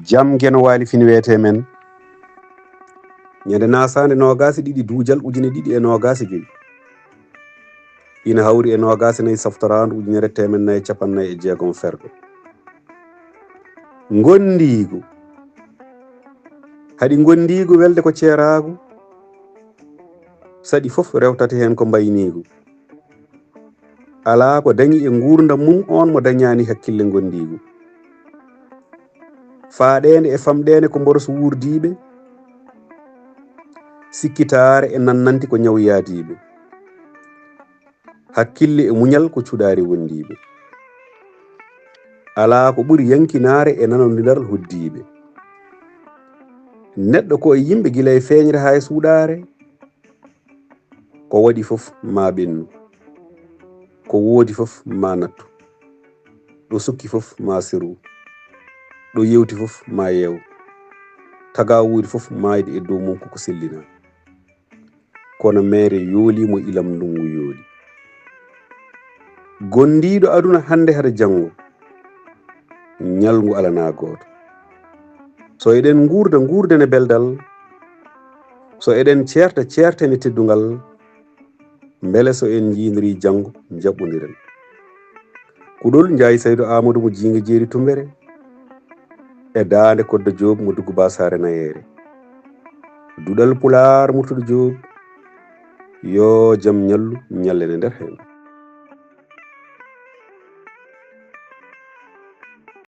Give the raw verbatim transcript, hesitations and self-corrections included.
Jam Geno Waali Fini wiyetee men. Ñande Naasaande noogaas e ɗiɗi duujal ujine ɗiɗi e noogaas e joy. Ina hawri e noogaas e nayi saftoraandu ujunere teemen nayi e capanɗe nayi e jeegom fergo. Ngonndiigu. Haɗi ngonndiigu welde ko ceeraagu. Saɗi fof rewtata heen ko mbayniigu. Alaa ko dañi e nguurndam mum oon mo dañaani hakkille ngonndiigu. Faaɗeende e famɗeende ko mboros wuurdiiɓe. Sikkitaare e nannanti ko ñaw yaadiiɓe. Hakkille e muñal ko cuɗaari wondiiɓe. Alaa ko ɓuri yankinaare e nanondinal hoddiiɓe. Neɗɗo ko e yimɓe gila e feeñre haa e suuɗaare. Ko waɗi fof ma ɓennu. Ko woodi fof ma nattu. Ɗo sukki fof ma seru. Ɗo yewti fof ma yeew. Taga woodi fof maayde e dow mum koko sellina. Kono meere yooli mo ilam ndungu yooli. Gondiiɗo aduna hannde hade janngo, ñalngu alanaa gooto. So eɗen nguurda, nguurden e beldal. So eɗen ceerta, ceerten e teddungal. Mbele so en njiiniri janngo, njaɓɓondiren. Kuɗol Njaay Saydu Aamadu mo Jiinga Jeeri Tumbere. E daande Koddo Joob mo Duggu Baasaare Nayeere. Duɗal Pulaar Murtuɗo Joob. Yo jam ñallu, ñallen e nder heen.